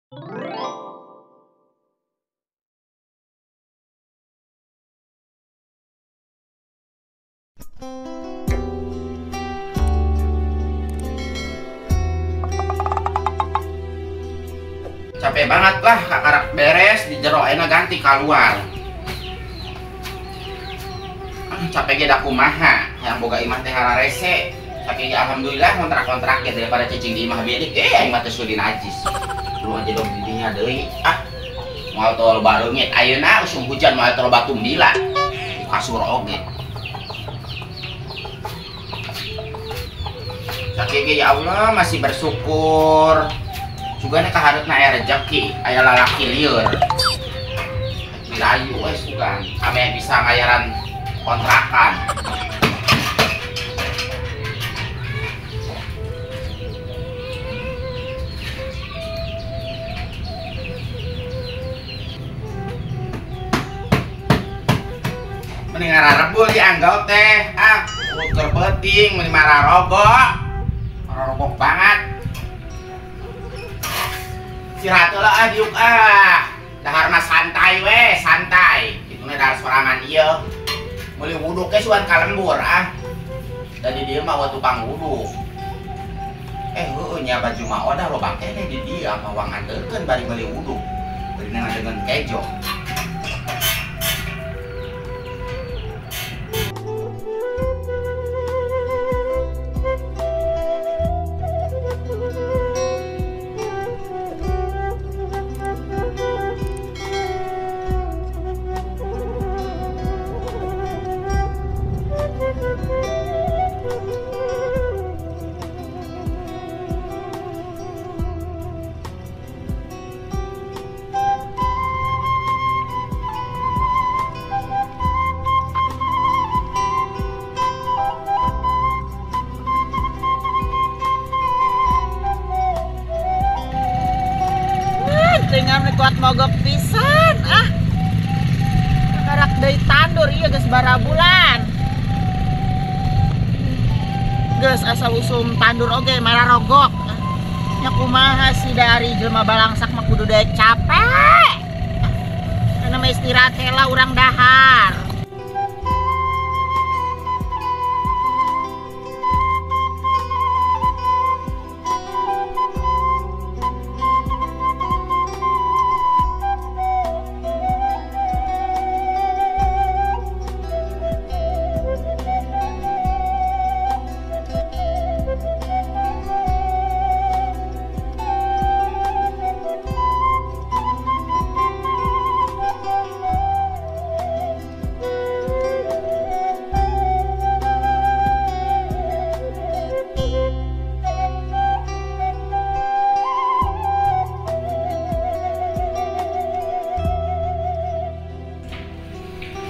Capek banget lah, kakarak beres di jero ayeuna ganti keluar. Capek ge da kumaha, hayang boga imah teh hararese. Saking alhamdulillah kontrak-kontrak ge daripada cicing di imah bieu ge aing mah teu sudi najis. Lu aja dong di dinya deui. Ah, moal tol bareungit ayeuna usum hujan moal tol batumbila. Kasur oge. Saking ge ya Allah masih bersyukur. Sugana kahareutna aya rejeki, aya lalaki lieur. Dirayu we sugan, ame bisa ngayaran kontrakan. Mending ngararebul di anggal teh, ah, keur peuting mending mararogok. Mararogok banget. Istirahat lah ah diuk ah. Dahar mah santai we, santai. Kituna dahar sorangan ieu. Meuli wuduk ge suan ka lembur ah. Da di dieu mah tukang wuduk. Heueuh nya baju mah odah loba keneh di dieu mah wang anterkeun bari meuli wuduk. Bari dengan kejo. Dengan kuat mogok pisan ah. Karak deui tandur ieu geus barabulan. Geus asal usum tandur oge mararogok. Nya kumaha sih dari jelema balangsak mah kudu daek capek. Karena mah istirahat heula urang dahar.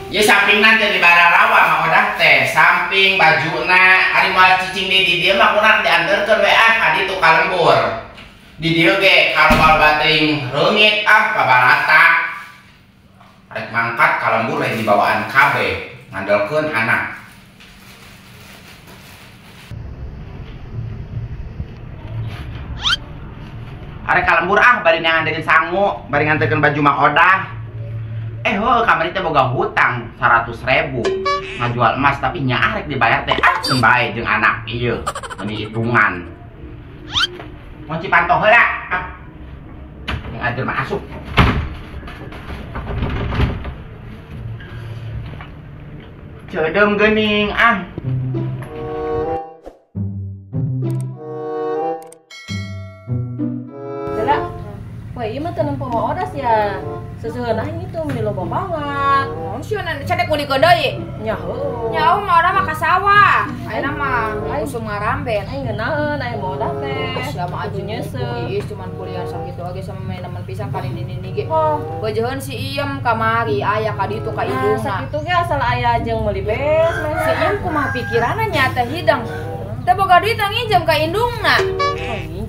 Ya samping nanti di bararawa mah odah teh, samping bajuna ari moal cicing di dieu mah kurang dianterkeun we ah ka ditu ka lembur. Di dieu ge kalau bating reungit ah pabarata. Rek mangkat ka lembur lain dibawaan kabeh, ngandelkeun anak. Arek ka lembur ah bari ngandelkeun sangu, bari nganterkeun baju mah odah. Heuh kamari teh boga hutang 100.000 ngajual emas tapi nya arek dibayar teh ah keun bae jeung anak ieu meuni hitungan. Ngunci panto heula ah. Yang ajer mah asup. Ceudem geuning ah. Heula. Wah, ieu mah teu nempo mah odas ya. Sesuai aing itu meni loba banget. Naon sieun cadek ulikeun deui? Nya heueuh. Nya mah urang mah ka sawah. Ayeuna mah usum ngaramben. Aing ngeunaheun aing mah odah teh. Sia mah aja nyeuseum. Iis cuman kuliah sakitu oge sama main nemen pisan paling nini ge. Beujeun si Iem kamari aya ka ditu ka indungna. Sakitu ge asal aya jeung meuli bes. Si Iem kumaha pikiranna nya teh hidang. Teh boga duit nginjem ka indungna.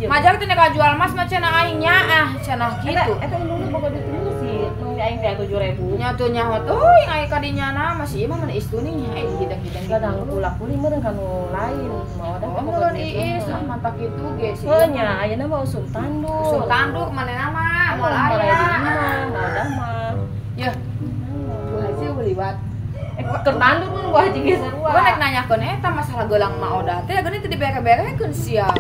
Majak teh nek jual emas mah cenah aing nyaah cenah kitu. Eta indungna boga duit sih. Aing teh 7.000. Nya teu nyaho teuing aing ka dinya na masih ieu mah mun istuni nya aing hidang-hidang kadang kulak-kuling meureun ka nu lain. Mah odah teh boga iis ah mantak kitu ge sih. Heuh nya ayeuna mah usum tandur. Usum tandur manehna mah. moal aya. Udah mah. Yeuh. Bu Haji liwat. Keur tandur mun Bu Haji ge sarua. Gua nek nanyakeun eta masalah gelang Ma Odah teh geuning teu dibere-berekeun sia.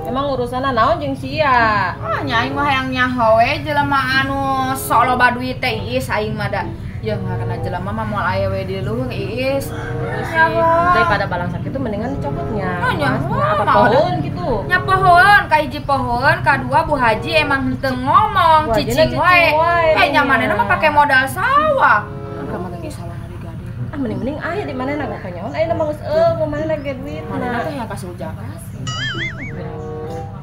Emang urusanna naon jeung sia? Ah nya aing mah hayang nyaho we jelema anu sok loba duit teh Iis aing mah da. Ya ngaranna jelema mah moal aya we di luhur Iis. Daripada balangsak itu mendingan dicopotnya. Oh, nya apa pohon gitu. Nya pohon, ka hiji pohon, kadua Bu Haji emang henteu ngomong cicing wae. Eh nya manehna mah pake modal sawah. Kan mah ge sawah digade. Ah mending-mending aya di manehna gak kanyaon ayeuna mah geus eueuh manehna ge duit. Manehna teh yang kasih Ujang Kasep.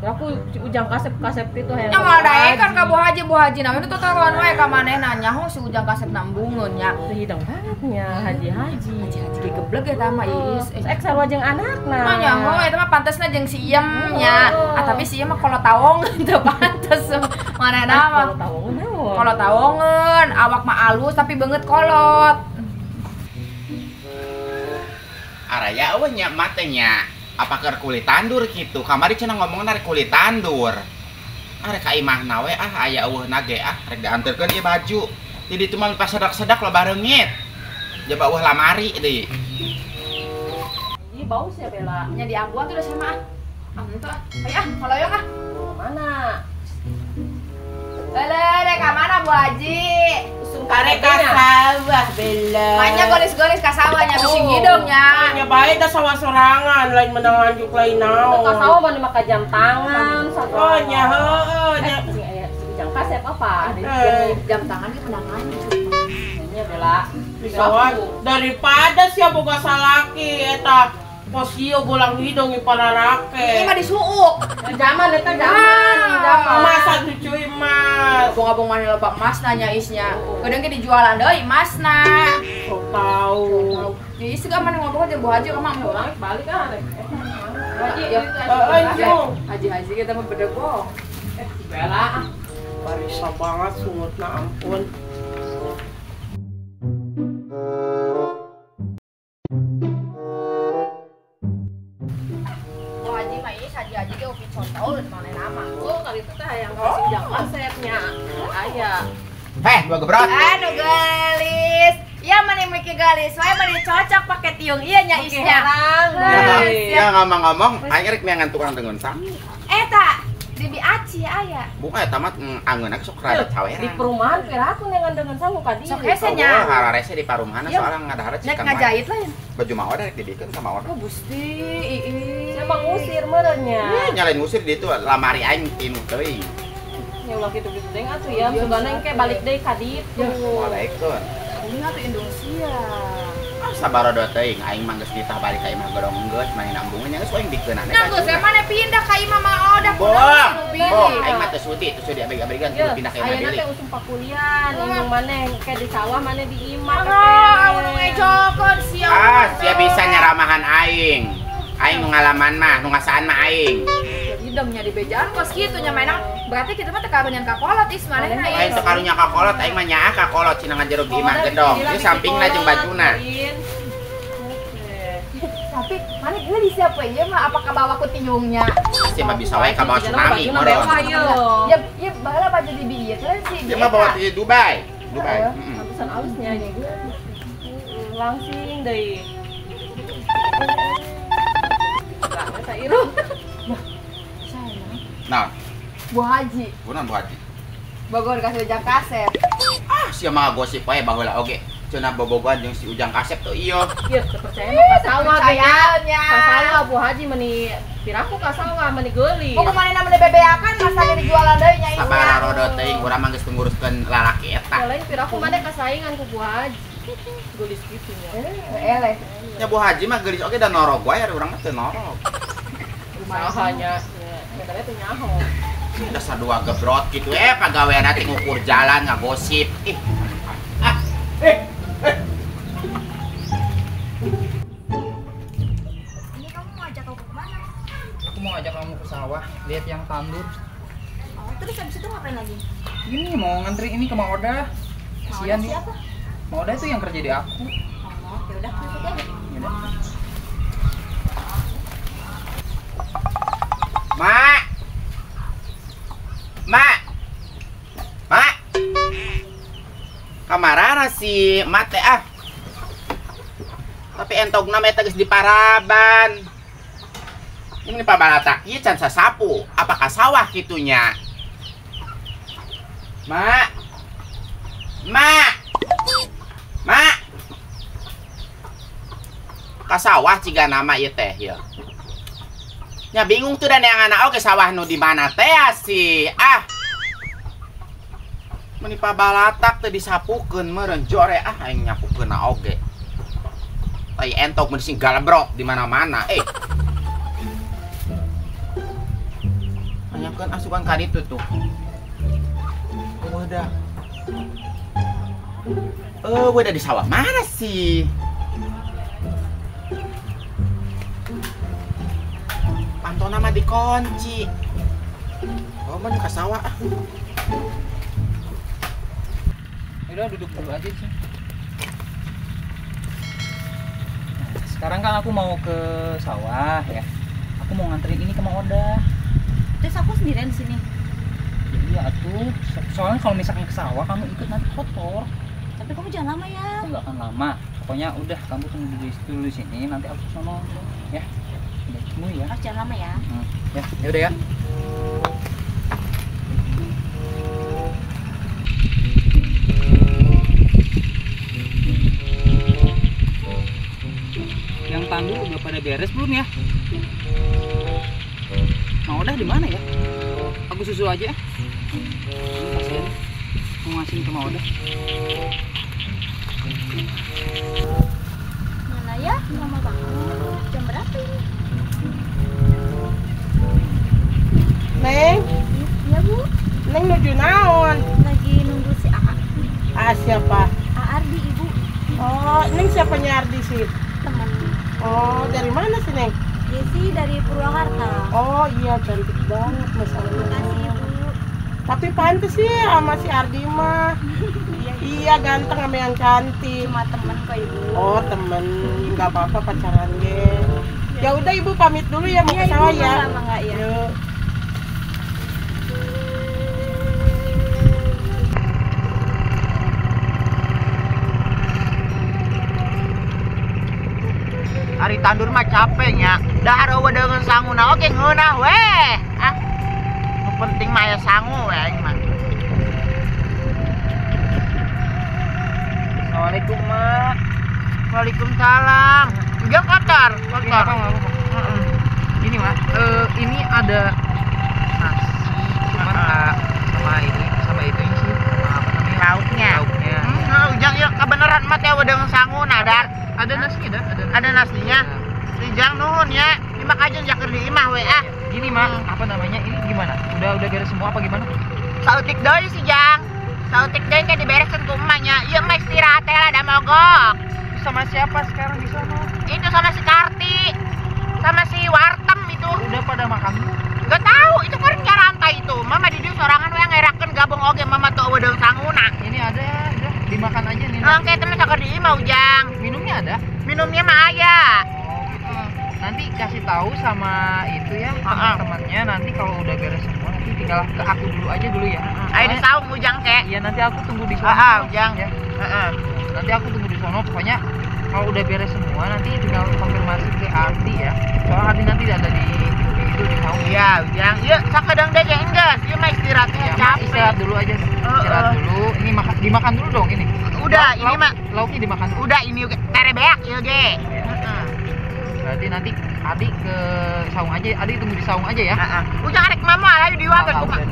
Ya aku Ujang Kasep gitu hayang. Nya moal daekan ka Bu Haji, Bu Haji na we totoron wae ka manehna nyaho si Ujang Kasep nambungeun nya. Teu hidang banget nya haji-haji. Haji-haji ge gebleg eta mah Iis. Ek sarua jeung anakna. Mah nyaho eta mah pantesna jeung si Iem nya. Ah tapi si Iem mah kolot tawongeun teu pantes. Manehna mah kolot tawongeun naon? Kolot tawongeun, awak mah alus tapi beungeut kolot. Araya eueuh nya mah teh nya. Apa keur kulit tandur gitu? Kamari cenah ngomong rek kulit tandur. Ah rek ka imahna we ah aya eueuhna ge ah rek dianterkeun ieu baju. Di ditu mah pas sedak-sedak loba reungit. Jaba eueuh lamari deui. Ih bau sia Bella. Nya di ambuan tuh udah sama ah. Ah henteu ah. Ayo ah kaloyong ah. Mana? Lele rek ka mana Bu Haji? Karek ka sawah Bella. Manya golis-golis ka sawah nya bisi ngidung nya. Nya bae da sawah sorangan lain menang anjuk lain naon. Ka sawah mah maka jam tangan. Oh nya heueuh nya. Sing aya si Ujang Kasep apa? Jam tangan ge menang anjuk. Nya Bella. Di sawah daripada sia boga salaki eta posio bolang hidung pararake. Ini mah disuuk. Zaman eta zaman. Emas atuh cuy emas. Abong-abong mana loba emas nanya isnya. Kadang ge dijualan deui emasna. Sok tahu. Ya is gak mana ngobrol jeung Bu Haji mah mau balik ah. Haji ya. Haji-haji kita mah bedegong. Bella. Parisa banget sungutna ampun. Oh, kali itu teh hayang kasih Ujang Kasepnya. Aya. Heh, dua gebrot. Aduh gelis. Ya meni miki gelis wae meni cocok pake tiung ieu nya isnya. Ya ngomong-ngomong, aing rek neangan tukang tenun sangu. Eta di Bi Aci aya. Bukan eta mah angeunna sok rada caweran. Di perumahan piraku neangan dengan sangu ka dieu. Sok hese nya. Oh, hararese di parumahan soalnya ngadahar Nek ngajahit lain. Baju mah oda rek dibikeun sama orang. Oh, Gusti, ii. Emang ngusir meureun nya. Nyalain ngusir di itu lamari aing tinu teuing. Nya ulah kitu-kitu deui atuh ya, sugana engke balik deui ka ditu. Waalaikum. Ini atuh indung sia. Ah sabarodo teuing aing mah geus ditah balik ka imah godong geus main ambungan nya geus aing dikeunana. Nah geus mana pindah ka imah mah oda kunaon. Bohong, aing mah teu sudi, teu sudi abeg-abegan kudu pindah ka imah Ayeuna deui. teh usum pakulian, indung maneh engke di sawah maneh di imah. Ah, nu ngejokeun sia. Ah, sia bisa nyaramahan aing. Aing nu ngalaman mah, nu ngasaan mah aing. Hidungnya di bejaan kos kitu nya mainan. Berarti kita mah teu karunya ka kolot is manehna Aing teu karunya ka kolot, aing mah nyaah ka kolot cenah ngajeruk di imah gedong. Ieu sampingna jeung bajuna. Tapi mana geulis siapa ieu mah apa kabawa ku tiungnya? Sia mah bisa wae kabawa tsunami meureun. Ya, ieu baheula baju di bi ieu teh si. Dia mah bawa ti Dubai. Dubai. Heeh. Pantesan alusnya nya. Langsing deui. Nah, Bu Haji. Kunaon Bu Haji? Bogor kasih Ujang Kasep. Ah, sia mah gosip wae baheula oge. Cenah bobogohan jeung si Ujang Kasep tuh ieu. Ieu teu percaya mah ka sawah nya. Ka sawah Bu Haji meni piraku ka sawah meni geulis. Pokok manehna meni bebeakan masa ge dijualan deui nya ieu. Sabar rodo teuing urang mah geus nguruskeun lalaki eta. Lain piraku maneh kasaingan ku Bu Haji. Geulis kitu nya. Eleh. Nya Bu Haji mah geulis oge da norog wae ari urang mah teu norog. Usahanya. Katanya tuh nyaho. Dasar dua gebrot gitu pagawean teh ngukur jalan ngagosip. Ih. Ah. Ini kamu mau ajak aku kemana? Aku mau ajak kamu ke sawah, lihat yang tandur. Oh, terus habis itu ngapain lagi? Ini mau ngantri ini ke Mang Oda. Kasihan dia. Siapa? Mang Oda itu yang kerja di aku. Oh, ya udah, ikut aja. Ya udah. Mak. Mak. Kamarana si mate ah. Tapi entogna mah eta geus diparaban. Ini pabalatak ieu can sasapu, apakah sawah kitunya? Mak. Mak. Mak. Ka sawah ciga nama ieu teh ieu. Nya bingung tuh dan yang anak oge sawah nu di mana teh sih. Ah. Meni pabalatak teh disapukeun meureun jore ah aing nyapukeunna oge. Tai entok meni sing galebrok di mana-mana. Nanyakeun asupan ka ditu tuh. Udah. Udah di sawah mana sih? Pantona mah dikunci. Oh, mana ke sawah ah. Udah duduk dulu aja sih. Nah, sekarang kan aku mau ke sawah ya. Aku mau nganterin ini ke Mang Oda. Terus aku sendirian di sini. Iya atuh. Soalnya kalau misalkan ke sawah kamu ikut nanti kotor. Tapi kamu jangan lama ya. Aku nggak akan lama. Pokoknya udah kamu tunggu dulu di sini, nanti aku sono ya. Udah tunggu ya. Harus jangan lama ya. Ya, ya udah ya. Yang tandur udah pada beres belum ya? Mau udah di mana ya? Aku susul aja ya. Ini kasihan. Mau ngasih ke Maudah. Mana ya? Lama banget. Jam berapa ini? Neng? Iya Bu. Neng nuju naon? Lagi nunggu si AA. AA siapa? AA Ardi Ibu. Oh, Neng siapanya Ardi sih? Teman. Oh, dari mana sih Neng? Desi dari Purwakarta. Oh iya, cantik banget Mas Allah. Makasih Ibu. Tapi pantes sih sama si Ardi mah. Iya, ganteng sama yang cantik. Cuma temen kok Ibu. Oh temen, nggak apa-apa pacaran ge. Ya udah Ibu pamit dulu ya, mau ke sawah ya. Lama nggak ya? Yuk. Ari tandur mah capeknya. Dahar eueuh deungeun sanguna oge ngeunah weh. Ah. Nu penting mah aya sangu we aing mah. Assalamualaikum, Mak. Waalaikumsalam. Ujang kotor, kotor. Ini, Mak, ini ada nasi cuman sama ini, sama itu sih, sama apa namanya? Lauknya. Lauknya. Ujang yuk kebeneran mah teh eueuh deungeun sanguna dar. Ada nasinya dah, ada nasinya. Si Jang nuhun ya. Imah aja jakeur di imah we ah. Gini, Mak, apa namanya? Ini gimana? Udah beres semua apa gimana? Sautik deui si Jang. Sautik deui teh dibereskeun ku emak nya. Ieu mah istirahat teh lah da mogok. Sama siapa sekarang di sono? Itu sama si Karti. Sama si Wartem itu. Udah pada makan? Enggak tahu, itu kan rantai itu. Mama di dieu sorangan we ngerakeun gabung oge mama tuh eueuh deung sanguna. Ini ada, udah dimakan aja nih. Oke, temen sakeur di imah Ujang. Minumnya ada? Minumnya mah aya. Oh, gitu. Nanti kasih tahu sama itu ya, teman-temannya nanti kalau udah beres semua nanti tinggal ke aku dulu aja dulu ya. Ayo di saung Ujang kek. Iya, nanti aku tunggu di sono. Heeh, Ujang. Ya. Heeh. Nanti aku tunggu di sono pokoknya kalau udah beres semua nanti tinggal konfirmasi ke Ardi ya. Soalnya Ardi nanti ada di itu di saung. Iya, Ujang. Yuk, sakedeung deui ge enggeus. Ieu mah istirahatnya ya, capek. Istirahat dulu aja. Istirahat dulu. Ini makan dimakan dulu dong ini. Udah, ini mah lauknya dimakan dulu. Udah ini tere beak ieu ge. Heeh. Berarti nanti Adi ke saung aja, Adi tunggu di saung aja ya. Heeh. Ujang arek mama ayo diwakeun kumaha.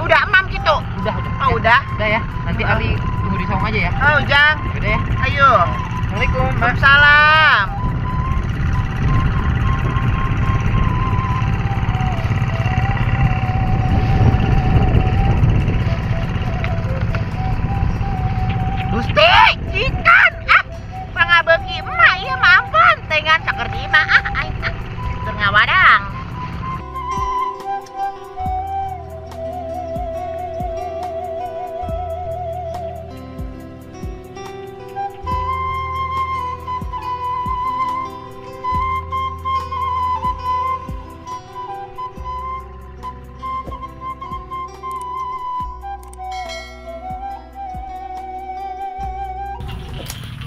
Udah emam gitu. Udah, udah. Oh, udah. Udah ya. Nanti Adi tunggu di saung aja ya. Oh, Ujang. Udah ya. Ayo. Assalamualaikum. Waalaikumsalam. Gusti, ikan ah pangabeuki emak ieu mah ampun tengan sakerti mah ah aing ah keur ngawadang.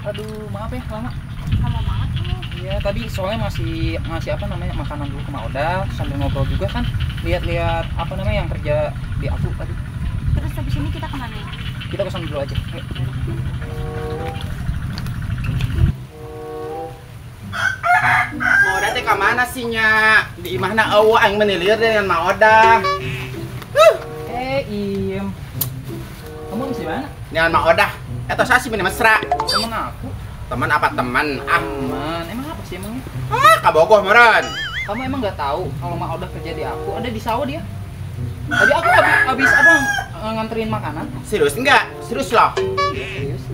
Aduh, maaf ya lama. Lama banget kamu. Iya, tadi soalnya masih ngasih apa namanya makanan dulu ke Mak Odah, sambil ngobrol juga kan, lihat-lihat apa namanya yang kerja di aku tadi. Terus habis ini kita kemana? Kita ke sana dulu aja. Ayo. Mak Odah teh ka mana sih nya? Di imahna eueuh aing menilir dengan Mak Odah. Im. Kamu di mana? Dengan Mak Odah. Eta saya sih meni mesra. Temen aku. Teman apa teman? Ah, teman. Emang apa sih emangnya? Ah, kabogoh meureun. Kamu emang nggak tahu kalau Mak Odah kerja di aku, ada di sawah dia. Tadi aku habis apa nganterin makanan. Serius enggak? Serius loh. Iya, serius.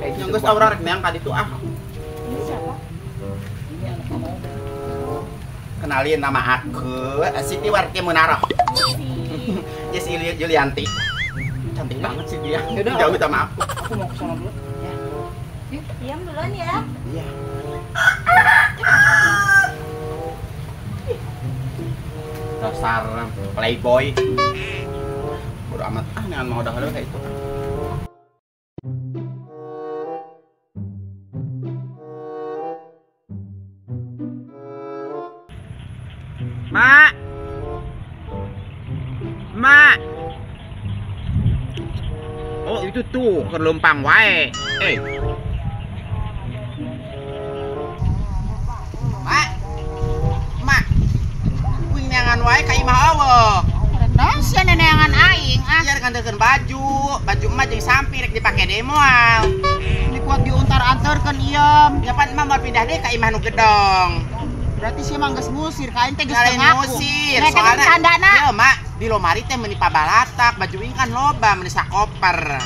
Kayak gitu. Geus tau urang rek neang ka ditu ah. Ini siapa? Ini anak Mak Odah. Kenalin nama aku Siti Warti Munaroh. Jesse Julianti. Cantik banget sih dia. Yaudah, jauh sama aku. Aku mau ke sana dulu. Ya. Yuk. Diam duluan ya. Iya. Dasar playboy. Bodo amat ah dengan mau udah kayak itu. Mak. Mak. Oh, itu tuh kelumpang wae. Mak. Mak. Kuing neangan wae ka imah eueuh. Naon sia neangan aing ah? Biar nganterkeun baju, baju emak jeung sampir rek dipake deui moal. Ini kuat diuntar-antarkeun ieu. Ya pan emak mau pindah deui ka imah nu gedong. Berarti sih emang geus ngusir ka aing teh geus teu ngaku. Ngusir, soalna tandana. Ieu mak, di lomari teh meuni pabalatak, baju aing kan loba meuni sakoper.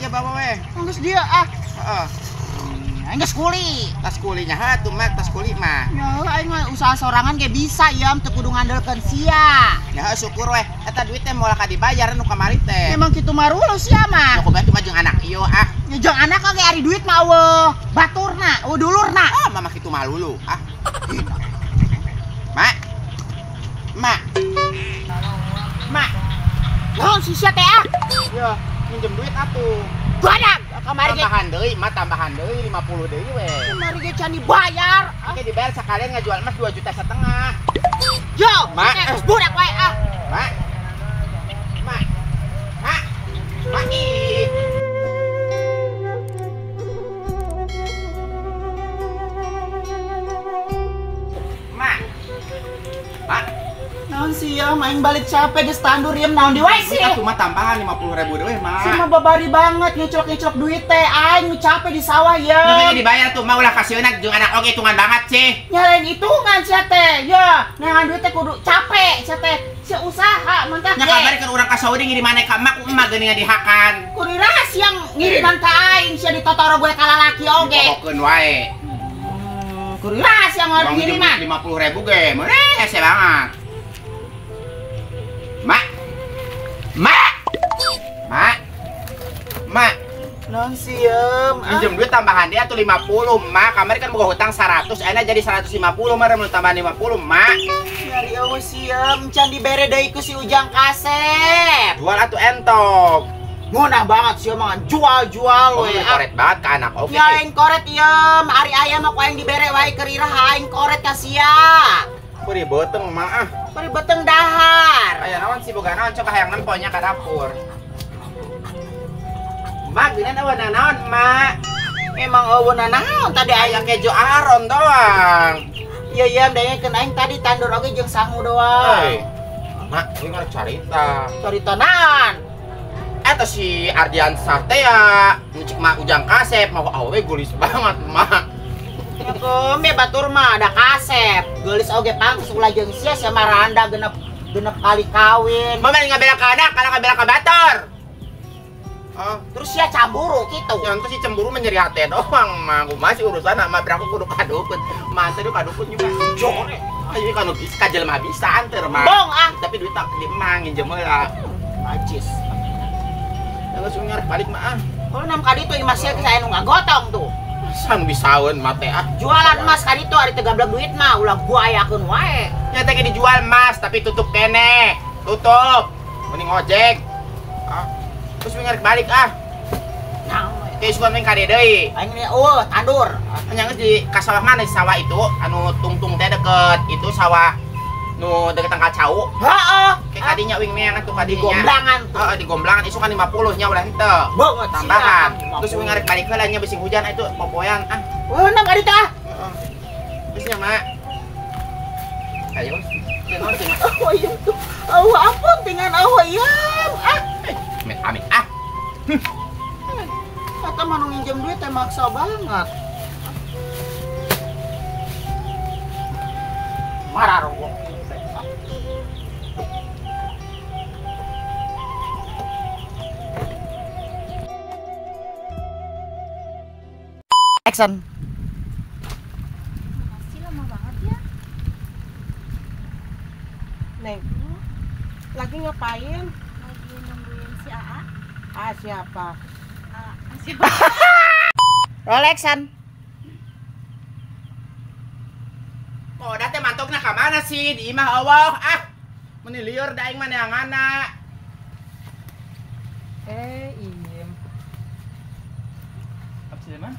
Ieu bawa we. Geus dia ah. Heeh. Aing geus kuli. Tas kulinya ha tuh mak, tas kuli mah. Ya aing mah usaha sorangan ge bisa ieu teu kudu ngandelkeun sia. Ya syukur we, eta duit teh moal ka dibayar nu kamari teh. Emang kitu marulu sia mah. Ya kumaha cuma jeung anak ieu ah. Ya jeung anak oge ari duit mah eueuh baturna, eueuh dulurna. Ah, mama kitu malulu ah. Mak. Mak. Mak. Naon si sia teh ah? Ya, minjem duit atuh. Badag kamari ge tambahan deui, mak tambahan deui 50 deui we. Kamari ge can dibayar. Oke dibayar sekalian ngajual emas 2,5 juta. Yo, Mak, budak wae ah. Mak. Mak. Mak. Mak. Ih. Mak. Mak. Naon sih ya, main balik capek geus tandur ieu naon di wae sih. Aku mah tambahan 50.000 deui, Mak. Si mah babari banget ngecelok-ngecelok duit teh, aing nu capek di sawah ya. Makanya dibayar tuh, mah ulah kasieuna jeung anak oge hitungan banget sih. Nyalain hitungan sia teh. Ya, neangan duit teh kudu capek sia teh. Sia usaha mentah ge. Nya kabar keur urang ka Saudi ngiriman ka emak ku emak geuningan dihakan. Kudu rahasia ngiriman ka aing sia ditotoro gue ka lalaki oge. Dipokokeun wae. Kudu rahasia ngiriman. 50.000 ge, meuneh hese banget. Mak. Mak. Mak. Mak. Naon sieum? Minjem duit tambahan dia tuh 50, Mak. Kamari kan boga hutang 100, ayeuna jadi 150 mah mun tambahan 50, Mak. Nyari eueuh sieum, can dibere deui ku si Ujang Kasep. Jual atuh entok. Ngunah banget sieum mah jual-jual we. Oh, koret banget ka anak oge. Ya aing koret ieu, ari aya mah ku aing dibere wae keur iraha aing koret ka sia. Beri beteng mah ah. Beri beteng dahar. Aya naon sih boga naon coba hayang nemponya ka dapur. Mak, geunan eueuh naon, Mak? Emang eueuh naon tadi aya keju aron doang. Iya iya, dengekeun aing tadi tandur oge jeung sangu doang. Hey. Mak, ieu mah carita. Carita naon? Eta si Ardiansah teh ya, ngecek Mak Ujang Kasep, mau awewe geulis banget, Mak. Kome batur mah ada kasep. Geulis oge pantes ulah jeung sia sia mah randa genep kali kawin. Mama ngabela ka anak, kana ngabela ka batur. Oh, terus sia cemburu kitu. Yang tuh si cemburu menyeri hati doang mah. Kumaha sih urusan mah beraku kudu kadukun. Mah teh kadukun juga. Jore. Ayo kan bisa ka jelema bisa anter mah. Bong ah, tapi duit tak di emang nginjem heula. Najis. Langsung ngarep balik mah ah. Kalau enam kali itu emas sia saya nu ngagotong tuh. San bisaeun mate ah. Jualan emas kali itu ari teu gablek duit mah ulah gua ayakeun wae. Nya teh dijual emas tapi tutup keneh. Tutup. Mending ojek. Ah. Terus ngarep balik ah. Nah, Ke isukan meng kade deui. Aing nih eueuh tandur. Nya geus di ka sawah mana sawah itu anu tungtung teh deket itu sawah nu deket tangkal cau. Heeh. Ke kadinya wing meang atuh kadinya. Di gomblangan tuh. Heeh, di gomblangan isukan 50 nya ulah henteu. Banget tambahan. Terus wing arek balik heula nya bisi hujan itu popoean ah. Eueuh nang ka ditu ah. Heeh. Geus nya, Mak. Ayo. Oh iya tuh. Oh ampun dengan oh iya. Ah. Amit amit ah. Kata mau nginjem duit teh maksa banget. Marah rogok. Action. Masih lama banget ya. Neng, lagi ngapain? Lagi nungguin si AA. Ah, siapa? AA, siapa? Roll action. Koda teh mantokna ka mana sih? Di imah Allah ah. Meni lieur da aing mah neanganna. Im. Apa sih, Man?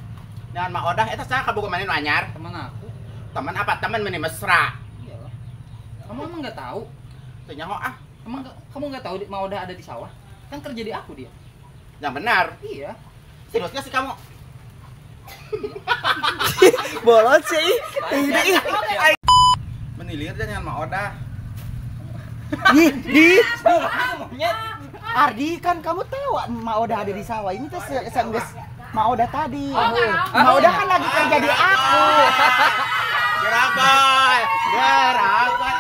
Neangan mah odah eta saha kabogoh maneh nu anyar? Teman aku. Teman apa? Teman meni mesra. Iyalah. Kamu emang nggak tahu? Teu nyaho ah. Emang kamu nggak tahu Maudah ada di sawah? Kan kerja di aku dia. Yang benar. Iya. Serius nggak sih kamu? Bolot sih. Ini menilir dan dengan Maudah. Di Ardi kan kamu tahu Maudah ada di sawah. Ini tuh sengges Maudah tadi. Maudah kan lagi kerja di aku. Gerabal. Gerabal.